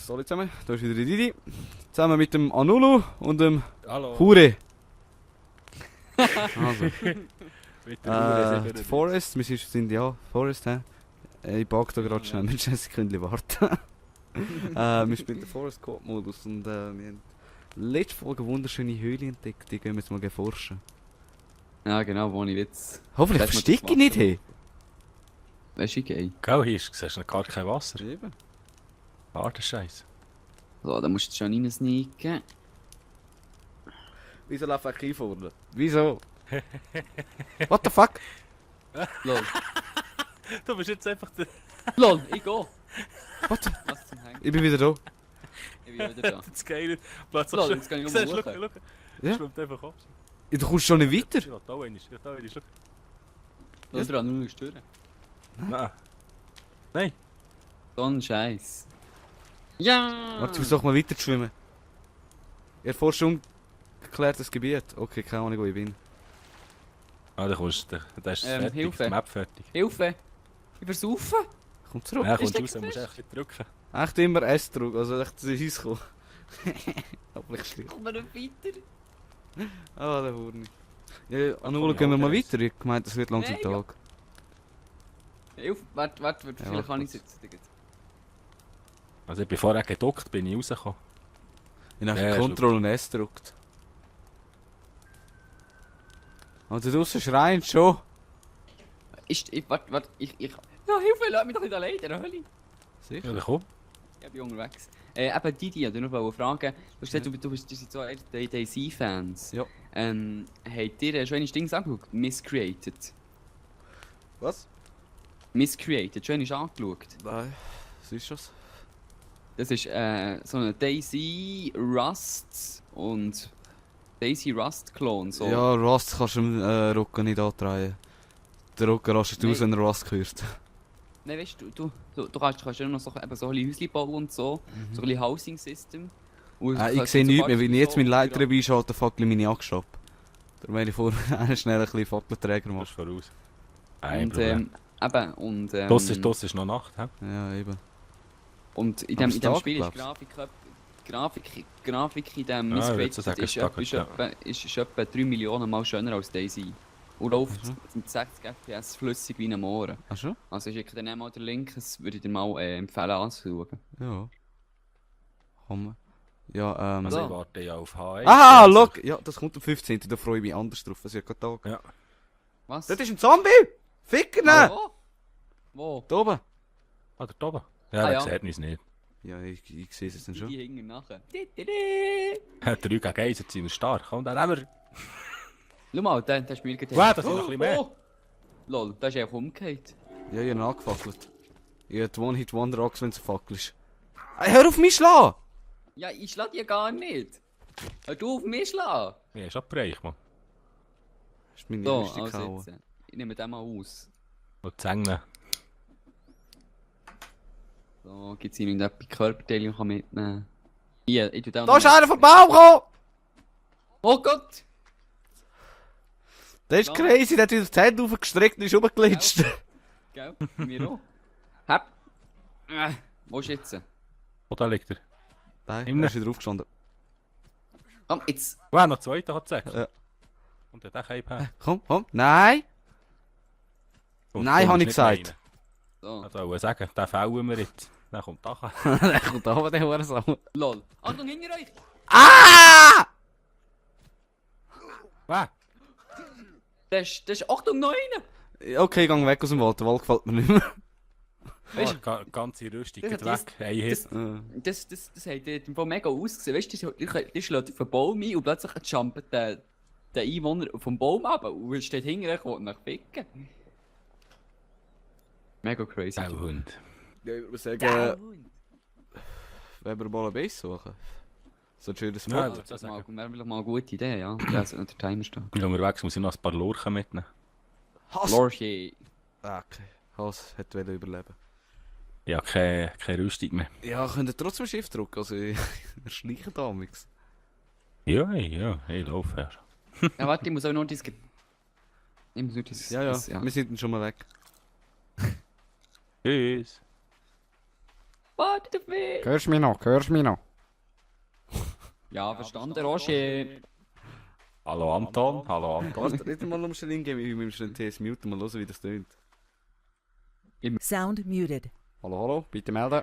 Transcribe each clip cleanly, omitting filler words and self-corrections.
Hallo zusammen, da ist wieder die Didi. Zusammen mit dem Anulu und dem Hallo. Hure. Also, Mit der Hure Forest, wir sind ja Forest, hä? Ich pack da gerade schnell, mit 1 Sekündchen warten. Wir spielen den Forest Code Modus und wir haben letzte Folge wunderschöne Höhle entdeckt, die gehen wir jetzt mal erforschen. Ja, genau, wo ich jetzt. Hoffentlich Das verstecke ich mit nicht, Wasser. hey. Weißt du, geil. Gell, hier siehst du gar kein Wasser. Eben. Harter Scheiß. So, da musst du schon reinsneaken. Wieso laufe ich vorne? Wieso? What the fuck? Lol. Du bist jetzt einfach der. Lol, ich geh. What? Was zum Hängen? Ich bin wieder da. Ich bin wieder da. Das geile. Plötzlich Lol, jetzt kann ich Siehst du, hoch. schau. Ja? Schwimmt einfach ab. Du kommst schon nicht weiter? Ja, da ist. Ja, da ist. Schau. Lol, dran, nur stören. Nein. Nein. So ein Scheiß. Ja! Warte, versuch mal weiter zu schwimmen. Erforschung geklärtes Gebiet. Okay, keine Ahnung, wo ich bin. Ah, da kommst du. Da ist fertig. Hilfe. Die Map fertig. Hilfe! Ich versaufen! Komm zurück. Ja, Ist kommst der raus, musst gefischt? echt ein bisschen drücken. Echt immer S drück, also echt zu uns kommen. Aber ich still. Kommen wir nicht weiter? Ah, der Hurni. Ja, Anula, gehen wir mal weiter. Ich gemeint, es wird langsam Nein, Tag. Hilfe! Warte, vielleicht warte kann ich es jetzt. Also, bevor er geduckt bin ich rausgekommen. Ich habe Ja, Ctrl und S gedrückt. Also draussen schreien schon. Warte, ich. Ja, Hilfe, lass mich doch nicht allein, der Hölle. Sicher? Ja, dann komm. Ich bin unterwegs. Eben Didi, ich wollte noch fragen. Du hast gesagt, du bist so DayZ-Fans. Ja. Habt ihr schon ein Ding angeschaut? Miscreated. Was? Miscreated, schon einmal angeschaut. Nein. Was ist das? Das ist so eine Daisy Rust und Daisy Rust Klon. So. Ja, Rust kannst du im Rücken nicht andrehen. Der Rücken rastet aus, wenn er Rust hört. Nein, weißt du, du kannst ja noch so, eben so ein bisschen Häuschen bauen und so. So ein bisschen Housing System. Und Ich sehe nichts mehr, wenn ich jetzt meinen Leiter dabei schalte, fackel ich meine Axt ab. Da meine ich vor, schnell ein bisschen Fackelträger Du machen. bist voraus. Ein Und Problem. eben, und Das ist noch Nacht, hä? Ja, eben. und in Aber dem, in dem Tag, Spiel ist glaubst Grafik in dem Ja, ich würd Miscreated so sagen, ist, Tag, ja. ist etwa 3 Millionen Mal schöner als Daisy. Und läuft mit 60 FPS flüssig wie ein Mohren. Ach schon? Also ich schicke dir mal den Link, das würde ich dir mal empfehlen anzuschauen. Ja. Komm. Ja, Also, So. ich warte ja auf H1. Ah, also, look! Ja, das kommt am 15. Da freue ich mich anders drauf. Das ist ja kein Tag. Ja. Was? Das ist ein Zombie! Ficker, ne! Wo? Wo? Da oben! Ah, da oben. Ja, Ah, der ja. sieht uns nicht. Ja, ich sehe es jetzt dann schon. Die hingen nachher. 3 gegen 1, jetzt sind wir stark. Komm, dann nehmen wir. Schau mal, der spielt gerade. Wow, das sind noch ein bisschen mehr. Oh. Lol, der ist einfach umgekehrt. Ja, ich habe ihn angefackelt. Ich habe die One-Hit-Wonder-Axe, wenn es Fackel ist. Ey, hör auf mich schlagen! Ja, ich schlag dir gar nicht. Hör du auf mich schlagen. Ja, ist abgereicht, Mann. Das ist meine So, Rüstung also gehauen. jetzt. Ich nehme den mal aus. Und die Zähne. So, gibt es irgendetwas Körperteile, die ich mitnehmen kann? Hier, ich tu den Da ist einer vom Baum gekommen! Oh Gott! Der ist crazy, der hat wieder die Hände aufgestreckt und ist rumgeglitscht. Gell? Bei mir auch. Hab. Wo ist jetzt? Wo da liegt er? Nein, Innen. er ist wieder aufgestanden. Komm, jetzt. Wow, noch zweiter hat es Ja. Und der Cape. Komm, komm. Nein! Nein, hab ich gesagt. So. Also, ich sagen, den fällen wir jetzt. Dann kommt da. Der kommt da oben, der Hurensohn. Lol. Achtung, hinter euch! Ah! Wow. Das ist Achtung, noch einer! Okay, ich geh weg aus dem Wald. Der Wald gefällt mir nicht mehr. Weißt Oh, ganze Rüstung das- geht das- weg. Ein Hit. Das hat im Fall mega ausgesehen. Weißt du, die schlägt auf den Baum ein und plötzlich jumpt der Einwohner vom Baum ab und steht hinter euch und nach ficken. Mega crazy. Ein Hund. Ja, ich würde sagen, Hund. wenn wir mal eine Base suchen. So ein schönes Ja, Spot. das Das wäre sagen. vielleicht mal eine gute Idee, ja. Da sollte noch der Timer stehen. Ich bin unterwegs, muss ich noch ein paar Lurchen mitnehmen. Hass! Lorche. Ah, okay. Hass hat wollen überleben. Ich habe keine Rüstung mehr. Ja, könnt ihr trotzdem Schiff drücken, also ich erschleiche damals. Ja, ich laufe ja. Ja, warte, ich muss auch noch das. Ich muss nur das. Ja, ja, das, wir sind dann schon mal weg. Tschüss. Wartet auf mich! Hörst du mich noch? Hörst du mich noch? Ja, verstanden, Roger. Hallo Anton, hallo Anton. Warte, nicht mal um Schelin geben, wie mit dem TS muten, mal hören, wie das tönt. Sound muted. Hallo, hallo, bitte melden.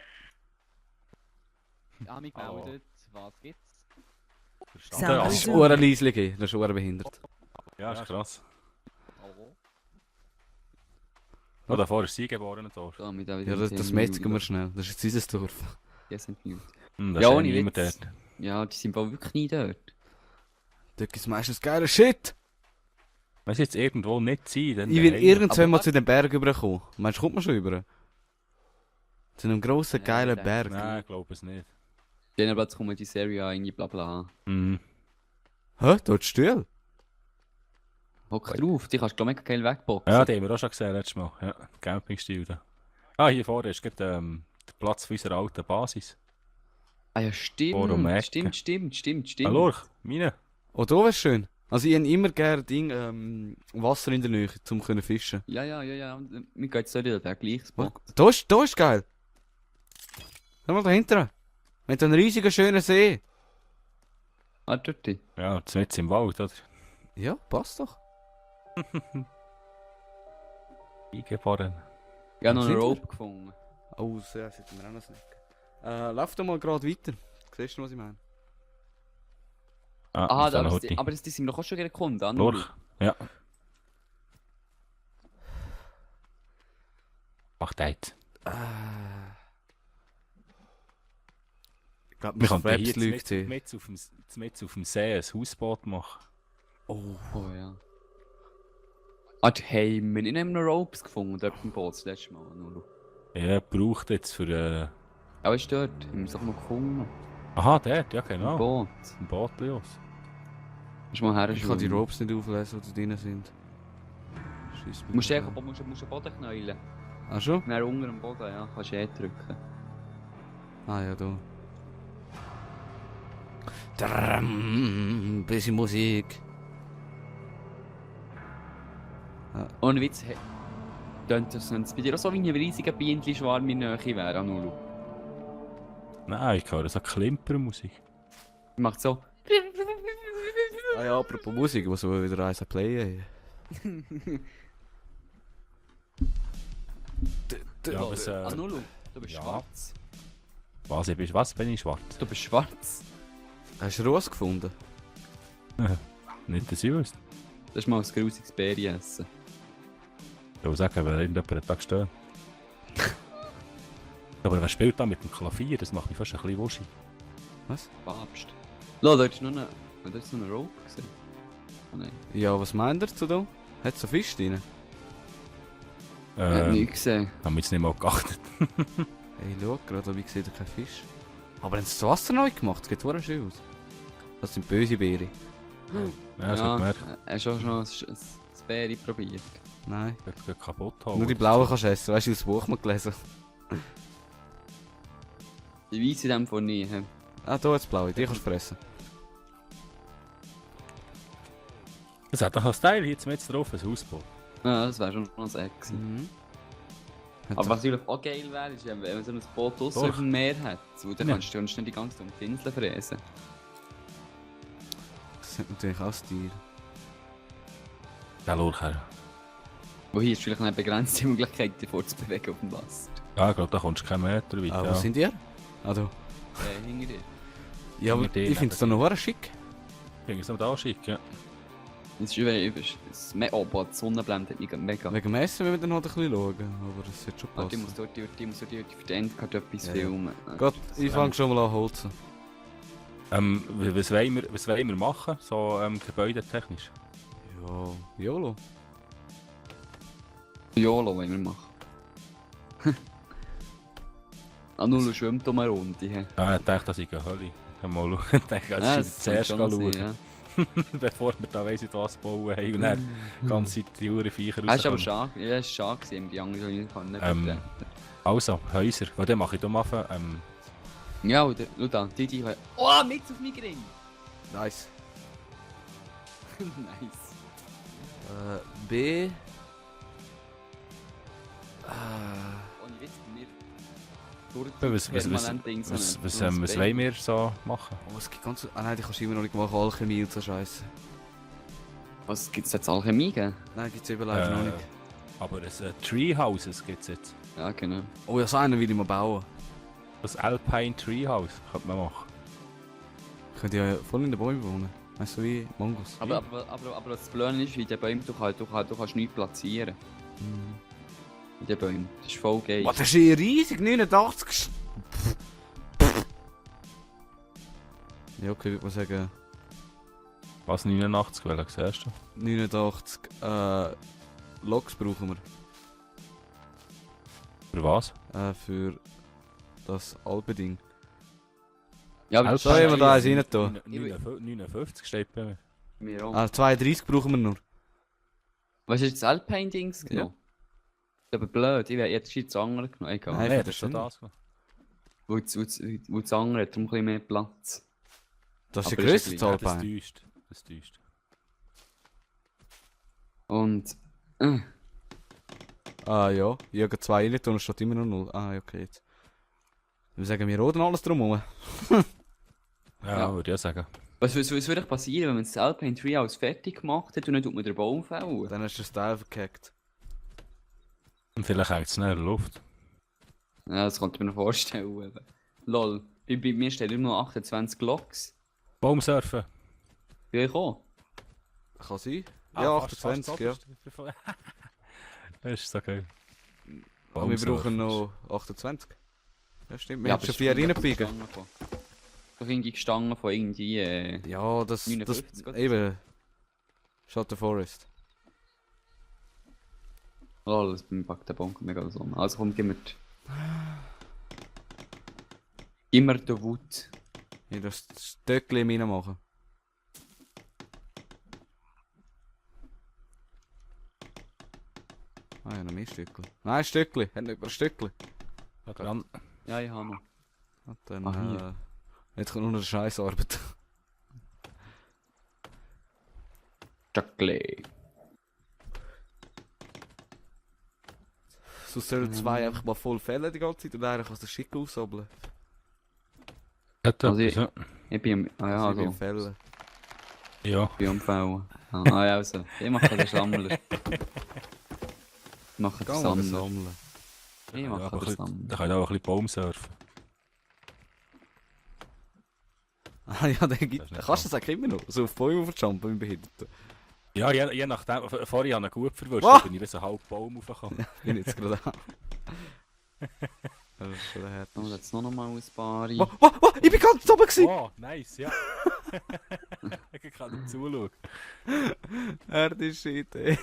Ja, mich gemeldet. Was gibt's? Sound Ja, Das ist resumed. ohrenleislich, das ist ohrenbehindert. Ja, ist krass. Hallo? Oh, davor ist sie geboren, Dorf. Da, mit wieder Ja, das metzgen wir schnell, das ist jetzt unser Dorf. Die sind mute. Da Ja, ist ohne niemand Witz. dort. Ja, die sind wohl wirklich nie dort. Dort gibt es meistens geiler Shit. Wenn sie jetzt irgendwo nicht sein, dann... Ich will daheim. irgendwann mal Aber- zu den Bergen rüberkommen. Meinst du, kommt man schon rüber? Zu einem grossen, Ja, geilen ich Berg. Nein, ich glaube es nicht. Dann plötzlich kommt die Serie an, irgendwie bla bla. Mhm. Hä? Dort still? Hock drauf, die kannst du mega geil wegboxen. Ja, die haben wir auch schon gesehen letztes Mal. Ja, Campingstil da. Ah, hier vorne ist gerade der Platz für unsere alten Basis. Ah ja, Vor um die Ecke. stimmt. Ah, schau, meine. Oh, da wär's schön. Also ich habe immer gerne Wasser in der Nähe, um zu fischen. Ja. Wir gehen jetzt wieder der gleiche Oh, Spot. da ist geil. Schau mal dahinter. Mit einem riesigen, schönen See. Ah, dort. Ja, jetzt mit im Wald, oder? Ja, passt doch. Eingeboren. Ich habe noch Sind einen wir? Rope gefunden. Oh, so, ja, sollten wir auch noch snacken. Lauf doch mal gerade weiter. Siehst du, was ich meine? Ah, Aha, da aber, noch die, aber die sind doch auch schon gekommen, Lurch. Ja. Macht Zeit. Ich glaube, Wir wir könnten hier Fraps lügt sie. mit auf dem See ein Hausboot machen. Oh ja. Ah, die haben wir nicht einen Ropes gefunden, dort im Boot das letzte Mal. Nur. Ja, braucht jetzt für... Aber ist dort, haben wir es doch noch gefunden. Aha, dort, ja Im genau. Boot. Ein Boot los. Musst du mal her. Ich kann die Ropes nicht auflesen, die da drin sind. Scheiss mich. Du musst einfach musst den Boden knäulen. Ah, schon? Dann unter dem Boden, ja, kannst du drücken. Ah, ja, da. Ein bisschen Musik. Ohne Witz, tönt das bei dir auch so wie ein riesiger Bienenschwarm in der Nähe wäre, Anulu. Nein, ich höre so Klimpermusik. Macht so. Ah ja, apropos Musik, was wir wieder eins playen. Ja, was, Anulu, du bist ja. schwarz. Was bin ich schwarz? Du bist schwarz. Hast du Ross gefunden? Nicht, dass ich wüsste. Das ist mal ein grusiges Bäri essen. Ich will sagen, wenn irgendjemand einen Tag stehen. Aber wer spielt da mit dem Klavier? Das macht mich fast ein bisschen wuschig. Was? Papst. Schau, da ist noch eine... Da ist noch eine Rope gesehen. Oh nein. Ja, was meint ihr zu da? Hat so Fisch drin? Ich hab nichts gesehen. Haben wir jetzt nicht mal geachtet. Hey, schau gerade, aber ich sehe da keinen Fisch. Aber haben sie das Wasser neu gemacht? Das geht vorher schön aus. Das sind böse Beere. Ja, das wird gemerkt. Hast du auch schon ein Bäri probiert? Nein. Das geht kaputt haben. Nur die blauen kannst du essen, weißt du, das Buch mal gelesen. Die weiße in dem von nie. He. Ah, da jetzt blaue, die kannst du fressen. Das hat doch ein Style jetzt mit drauf, ein Hausboot. Ja, das wäre schon noch sexy. Mhm. Aber was natürlich auch geil wäre, ist, wenn man so ein Boot draussen Doch. auf dem Meer hat. Weil dann Ja. kannst du nicht die ganze Zeit um die Insel fräsen. Das hat natürlich auch Stil. Der Lurcher. Wo hier ist vielleicht eine begrenzte Möglichkeit, dich fortzubewegen auf dem Wasser. Ja, ich glaube, da kommst du keinen Meter weit. Ah, ja. wo sind ihr? Ah, da. Hinter dir. Ja, aber Mit denen ich finde es da noch verdammt schick. Ich finde es noch da schick, ja. Das ist aber die Sonne blendet mich mega. Wegen dem Essen müssen wir dann halt ein bisschen schauen, aber das wird schon Ah, die passen. muss dort für den Endcard etwas Ja. filmen. Gott, ich fange schon mal an holzen. Was wollen wir machen, so gebäudetechnisch? Ja, YOLO. YOLO wollen wir machen. Anulu schwimmt um eine Runde. he. Ah, ich dachte, das ist eine Hölle. Mal schauen. Ich dachte, Ja, das ist zuerst kann schauen, schon sein, ja. bevor wir da weiss ich was bauen haben und dann die ganze Zeit die Uhren Viecher Das ist aber rauskommen. schade. Ja, es war schade, gewesen, die anderen nicht können. Also, Häuser. Weil dann mache ich da mal Ja, und schau da, die. Oh, mit auf mich Ring! Nice. Nice. B. Ohne Witz, bei mir. Was Permanent-Dings. was wollen wir so machen? Oh, es gibt ganz... Ah nein, die kannst du immer noch nicht machen, Alchemie und so Scheiße. Was gibt's jetzt Alchemie geben? Nein, gibt's eben leider noch nicht. Aber das Treehouses gibt es jetzt. Ja, genau. Oh ja, so einen will ich mal bauen. Das Alpine Treehouse könnte man machen. Könnt ihr ja voll in den Bäumen wohnen. Weißt du, wie Mongos. Aber das Blöde ist, wie der Baum, du kannst nichts platzieren. In den Bäumen. Das ist voll geil. Was, das ist hier riesig, 89. Ja, okay, würde man sagen Was 89, welcher siehst du? 89 Loks brauchen wir. Für was? Für das Alpending. Ja, aber So, haben wir da eins rein tun. 59 steht bei mir. mir auch. 32 brauchen wir nur. Was ist das Alpine-Dings genommen? Aber blöd, ich hätte jetzt das andere genommen. Egal. Nein, Nein, das das ist schon stimmt. das. genommen. Weil das andere hat darum ein bisschen mehr Platz. Das ist ja Aber ist grösser, ja das gleich. Ja, das Alpine. täuscht. Das täuscht. Und... Ah ja, ich habe 2 rein tun, es steht immer noch 0. Ah, ja, okay, jetzt. Wir sagen, wir roden alles drumherum. Ja, Ja. würde ich sagen. Was würde passieren, wenn man das Alpine Treehouse fertig gemacht hat und dann tut man den Baum fällen? Dann hast du den Style verkackt. Und vielleicht hängt es in der Luft. Ja, das konnte ich mir noch vorstellen. Eben. Lol, bei mir steht immer noch 28 Loks. Baumsurfen. Bei euch auch? Kann sein. Ah, Ja, fast 28, ja. oberst. Das ist so geil. Aber wir brauchen noch 28. Ja, stimmt. Wir haben aber schon es 4 ist reingebiegen. Doch irgendwie gestanden von irgendwie... Ja, das 59 oder eben. Shot the Forest. Lol, das beim Back der Baum mega so. Also komm, gib mir den Wut. Ich das Stöckchen reinmachen. Ah ja, noch mehr Stückchen. Nein, ein Stückchen. Hat nicht mal ein Stückchen. Dran. Ja, ich habe noch. Und dann, Ah, hier. jetzt kommt nur noch eine Scheissarbeit. Chocolate. So sollen 2 einfach mal voll fällen die ganze Zeit und einer kann es schick aushobeln. Hat Also etwas, Ich bin am... Ah ja, Also, also. fällen. ja. Ich bin am Fällen. Ah ja, also. Ich mache den Sammler. Ich mache den Geh mal Sammler. sammeln. Ich Ja, mache aber den ein Sammler. bisschen- da kann ich auch ein bisschen Baumsurfen. Ah ja, dann gibt Das ist nicht kannst du das auch immer noch. So auf Bäume verjumpen mit Behinderten. Ja, je nachdem. Vorher habe ich ihn gut verwünscht, Was? da bin ich wie so halb Baum raufgekommen. Bin jetzt gerade an. Das ist schon der Oh, härteste. jetzt noch mal ein paar. Oh, ich bin ganz oben gewesen! Oh, nice, ja. Ich kann nicht zuschauen. Härteste Idee.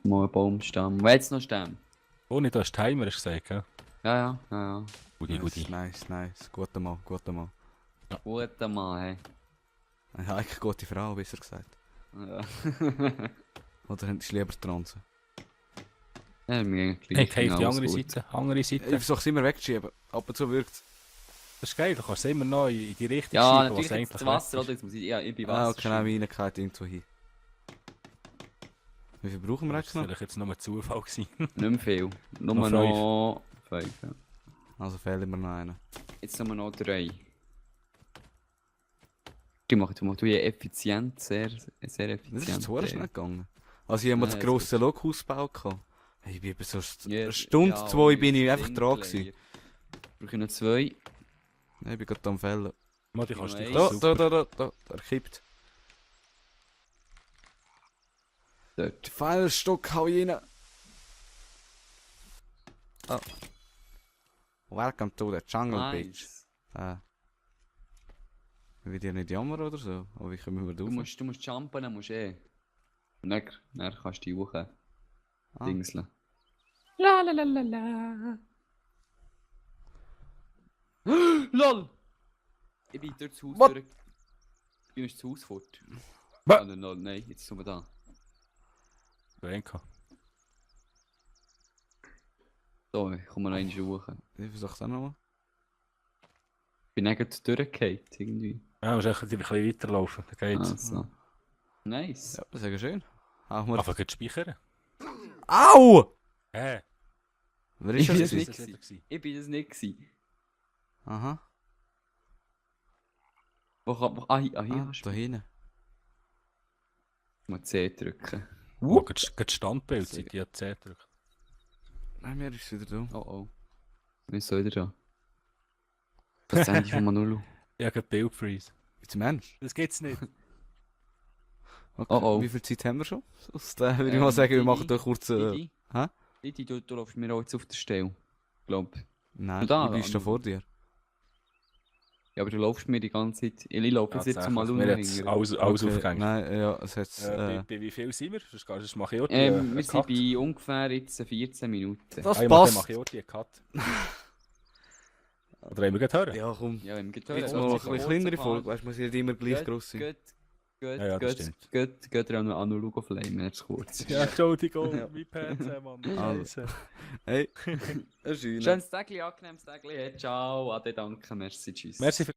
Mal einen Baumstamm. Wer jetzt noch Stamm? Ohne, du hast Timer hast du gesagt, gell? Ja. Gudi, gudi. Nice. Guter Mann. Guter Mann, hey. Ja, eigentlich gute Frau, besser gesagt. Ja. Oder hättest du lieber Transen? Ja, mir Hey, gleich. hey, auf die Alles andere gut. Seite. Andere Ich Seite. versuche es immer wegzuschieben. Ab und zu wirkt es. Das ist geil, du kannst es immer noch in die Richtung Ja, schieben, natürlich was jetzt das eigentlich Wasser, weg oder? Jetzt muss ich bei Ah, Wasser. okay, nein, meine geht irgendwo hin. Wie viel brauchen wir Das eigentlich war noch? vielleicht jetzt nur ein Zufall gewesen. Nicht mehr viel. Nur Noch noch 5. Ja. Also fehlen mir noch einen. Jetzt nur noch 3. Die machen du mal effizient, sehr Das effizient. ist zu schnell gegangen. Also ich habe Nein, das es grosse Lokhaus gebaut. Hey, ich bin eben so Ja, eine Stunde, ja, 2 bin ich das einfach Ding dran gleich. gewesen. Brauche ich noch 2. Nein, ich bin gerade am Fällen. Modi, kannst du dich Da, super. Da, er kippt. Dort. Final Stock hau ich rein. Oh. Welcome to the jungle, bitch. Nice. Will dir nicht jammern oder so? Aber wie kommen wir da rauf? Du musst jumpen, dann musst du eh. Dann kannst du die hoch Ah. dingseln. LOL! Ich bin durch das Haus What? durch. Ich bin aus das Haus fort. Was? Ah, nein, jetzt sind wir da. Renka. So, ich komme noch eine hoch. Ich versuche es auch nochmal. Ich bin dann gerade durchgefallen, irgendwie. Ja, du musst echt ein bisschen weiterlaufen, dann geht's. Also. Nice. Ja, das ist ja schön. Hau mal. Einfach gleich speichern. Au! Hä? Wer Ich ist bin das? das gewesen? nicht. Das gewesen. Ich bin das nicht gewesen. Aha. Hier Ah, kannst da du hinten. mal C drücken. Oh, gerade Standbild, Sehr seit die hat C gedrückt. Nein, mir ist es wieder da. Oh oh. Wir sind wieder da. Das Handy von Manolo. Ich habe Bildfreeze. Jetzt Mensch. Das gibt's nicht. Okay. Oh, oh. Wie viel Zeit haben wir schon? Aus der würde ich mal sagen, wir machen da kurz. Didi, hä? Didi, du läufst mir auch jetzt auf der Stelle. Glaub. Nein, Da, ich bin da Anu. vor dir. Ja, aber du läufst mir die ganze Zeit. Ich laufe jetzt zum Manolo Wir haben jetzt alles Okay, aufgehängt. Nein, ja, es hat. Bei wie viel sind wir? Sonst mache ich auch Wir sind bei ungefähr jetzt 14 Minuten. Das Dann passt. mache ich auch die Cut. Oder wollen wir gleich hören? Ja, komm. Ja, wenn wir Jetzt hören, mal das ein ist bisschen kleinere kurz Folge, weißt du, muss nicht immer gleich gross sein. Ja, das stimmt. Geht ihr auch noch flamen, jetzt kurz. Ja, Entschuldigung, Ja. mein PC, Mann. Also. Scheiße. Hey, ein schöner. Schönes Tag, angenehmes Tag. Ciao, ade, danke, merci, tschüss. Merci für...